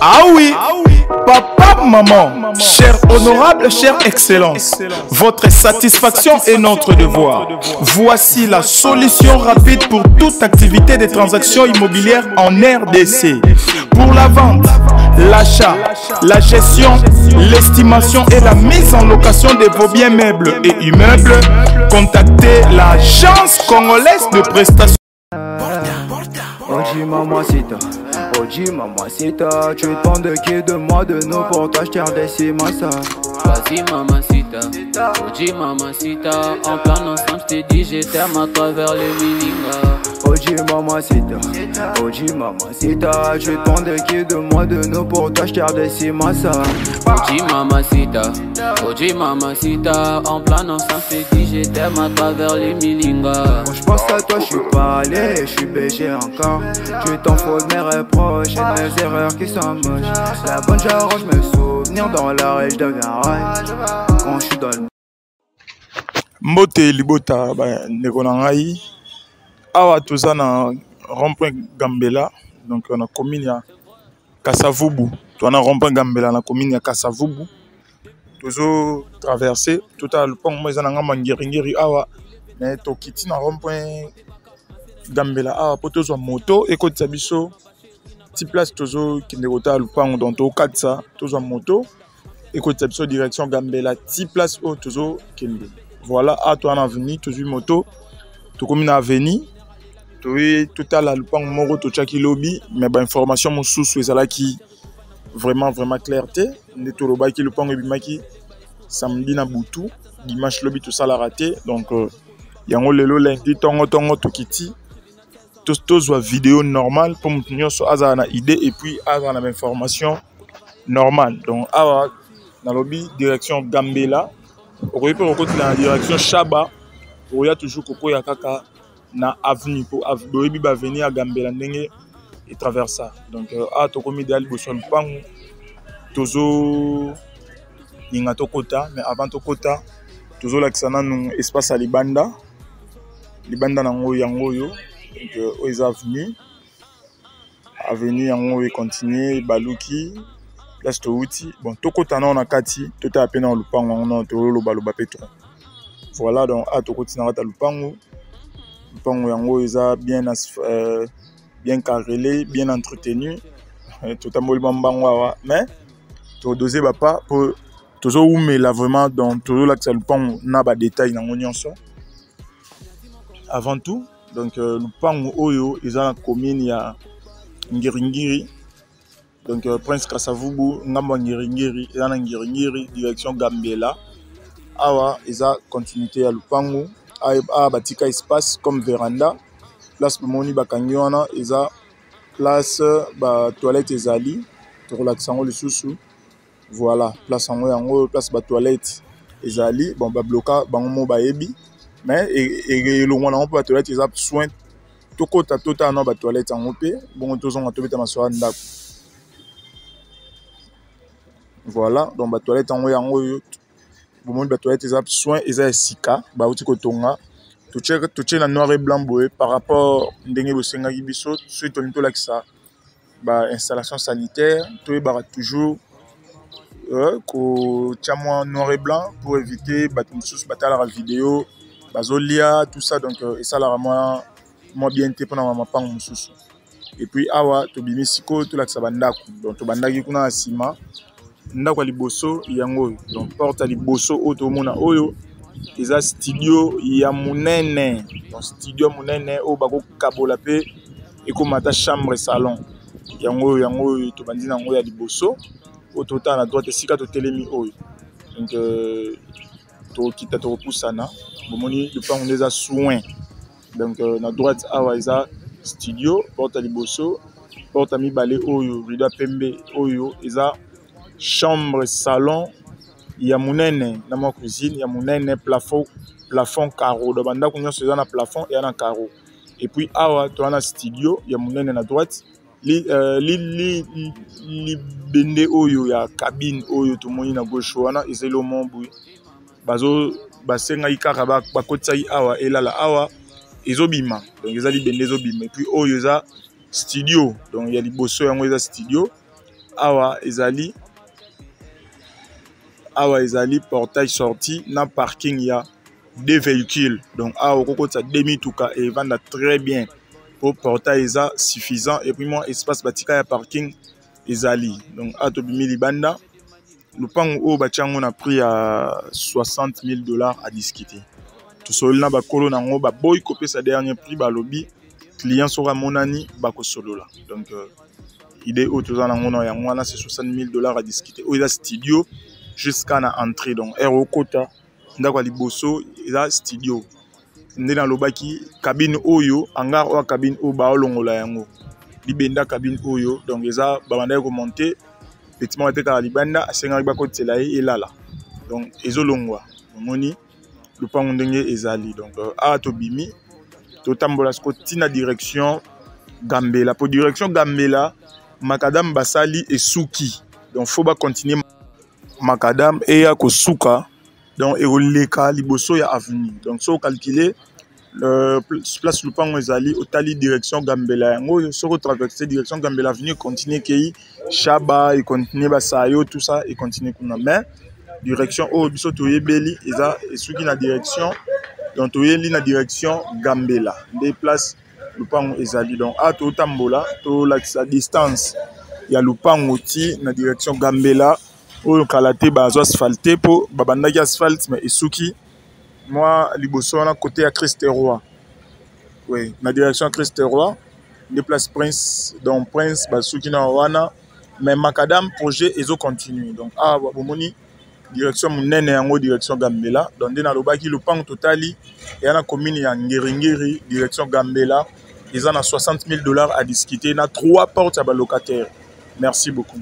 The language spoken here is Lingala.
Ah oui, papa, maman, cher honorable, chère excellence, votre satisfaction est notre devoir. Voici la solution rapide pour toute activité de transaction immobilière en RDC. Pour la vente, l'achat, la gestion, l'estimation et la mise en location de vos biens meubles et immeubles, contactez l'agence congolaise de prestations. Oji mamacita, Oji mamacita, tu dépends de qui, de moi, de nous, pour toi je tire des ça. Vas-y mamacita, Oji mamacita, en plein ensemble je t'ai dit je t'aime à travers le mininga. Oji mamacita, Oji mamacita, tu dépends de qui, de moi, de nous, pour toi je tire des ça. Oji mamacita, Oji mamacita, en plein ensemble je t'ai dit je t'aime à travers les mininga. Quand je pense à toi, je suis pas allé, je suis BG encore. Tu t'en fous de mes reproches et de mes erreurs qui sont moches. La bonne j'arrange mes souvenirs dans la rue, je deviens raille. Quand je suis dans le Mbote libota bandeko na ngai, awa toza na rond-point Gambela, donc na commune ya Kasavubu. Toza na rond-point Gambela na commune ya Kasavubu, tozo traverser totala lopango moko eza na ngambo ya Ngiringiri awa, mais tokiti na rond-point Gambela awa po tozwa moto ekotisa biso ti place tozokende kotala lopango. Donc tokatisa, tozwa moto ekotisa biso direction Gambela ti place oyo tozokende. Voilà, awa toza na avenue, tozwi moto, tokomi na avenue, toye totala lopango moko totiaki lobi, mais ba information mosusu ezalaki vraiment vraiment clair te. Nde tolobaki lopango ebimaki samedi na butu, dimanche lobi tosalaka te. Donc yango lelo lundi tongo tongo tokiti tozwa video normale mpo moto nyonso azala na idée et puis azala na bainformation normale. Donc awa nalobi direction Gambela, okoki mpe kokotela na direction Shaba, okoya toujours kokoya kaka na avenue po boyebi ba avenue ya Gambela ndenge etraversa. Donc awa tokomi deya liboso ya lopango, tozolinga tokota, mais avant tokota tozolakisa nanu espace ya libanda. Libanda nango yango oyo, donc oyo eza avenue, avenue yango oyo econtinue baluki place touti. Bon, tokota nao na kati, totala mpe nao lopango yango nao, tolobaloba mpe trop. Voilà, donc awa tokoti na kati ya lopango. Lopango yango oyo eza bien, bien carrelé, bien entretenu. Totamboli mwa mbango awa, mais todose bapa po tozowumela vraiment. Donc tozolakisa lopango na badetail nango nyonso avant tout. Donc lopango oyo eza na commune ya Ngiringiri, donc Prince Kasavubu, ngambo ya Ngiringiri, eza na Ngiringiri direction Gambela. Awa eza continuité ya lopango. Awa batika espace comme véranda, place bomoni bakangi wana eza place ba toilette ezali, tokolakisa yango lisusu. Voilà, place yango yango place ba toilette ezali. Bon, babloka bango mo bayebi, mais elongwa nango mpo ba toilette eza soin. Tokota totala na ba toilette yango mpe bongo tozonga tobeta masolo ya ndako. Voilà, donc ba toilette yango yango oyo bomoni, ba toilette eza soin, eza ya sika, bauti kotonga. Totie na noir et blanc boye par rapport ndenge bosengaki biso. Soki tolingi tolakisa ba installation sanitaire, toyebaka toujours kotia mwa noir et blanc pour éviter bato mosusu batalaka video bazolia, tout ça. Donc esalaka mwa mwa bien te mpona mapango mosusu. Et puis awa tobimi sikoyo tolakisa bandako. Donc tobandaki kuna na nsima, ndako ya liboso yango oyo. Donc porte ya liboso oyo tomona oyo eza studio ya monene. Donc studio ya monene oyo bakokabola mpe ekóma ata chambre salon. Yango oyo, yango oyo tobandi nango ya liboso oyo totala na droite esika totelemi oyo. Donc tokokita, tokopusana, bomoni lopango nde eza soin. Donc na droite awa eza studio, porte ya liboso. Porte ya mibale oyo, rideau ya pembe oyo, eza chambre salon ya monene na mwa cuisine ya monene, plafond, plafond carreau. Donc bandako nyonso eza na plafond, eya na carreau. Et puis awa toza na studio ya monene na droite. Libende oyo ya cabine oyo tomoni na gauche wana eza elomo boye bazo basengaki kaka bakotisaki awa, elala awa ezobima. Donc eza libende ezobima. Et puis oyo eza studio, donc ya liboso yango eza studio. Awa ezali, awa ezali portail sortie na parking ya deux véhicules. Donc awa okokotisa deux mituka et evanda très bien po portail eza suffisant et puis mwa espace batika ya parking ezali. Donc awa tobimi libanda, lupango oyo batia yango na prix ya 60 000 dollars à discuter. Tosololi na bakolo nango, baboyi kopesa dernier prix, balobi client soki amonani bakosolola. Donc idée oyo toza nango na yango wana, c'est 60 000 dollars à discuter. Oyo eza studio jusqu'à na entrée. Donc heure okota ndako ya liboso eza studio. Nde nalobaki, cabine oyo, hangar oyo, cabine oyo baolongola yango libenda, cabine oyo. Donc eza babandaki komonter petit moko atekaka libanda, asengaki bakotisela ye elala. Donc ezolongwa. Omoni lupango ndenge ezali. Donc awa tobimi, totambola siko ntina direction Gambela, po direction Gambela macadam basali esuki. Donc faut bacontinue macadam eya kosuka. Donc ekoleka liboso ya avenue. Donc so ocalcule place lupango ezali, otali direction Gambela, yango oyo. Soki otraverse direction Gambela, avenue continue ekei Shaba, econtinue Basayo, tout ça econtinue kuna. Mais direction oyo biso toyebeli eza esuki na direction. Donc toyeli na direction Gambela nde place lupango ezali. Donc awa totambola, tolakisa distance ya lupango ti na direction Gambela. Oyo kala te bazwa asphalte, mpo babandaki asphalte mais esuki mwa liboso wana, côté ya Christ Roi. Oui, na direction ya Christ Roi nde place Prince. Donc Prince basuki na wana, mais macadam projet ezocontinue. Donc awa bomoni direction monene yango, direction Gambela. Donc nde nalobaki, lopango totali eya na commune ya Ngeringeri, direction Gambela, eza na 60 000 dollars à discuter, na trois portes ya balocataire. Merci beaucoup.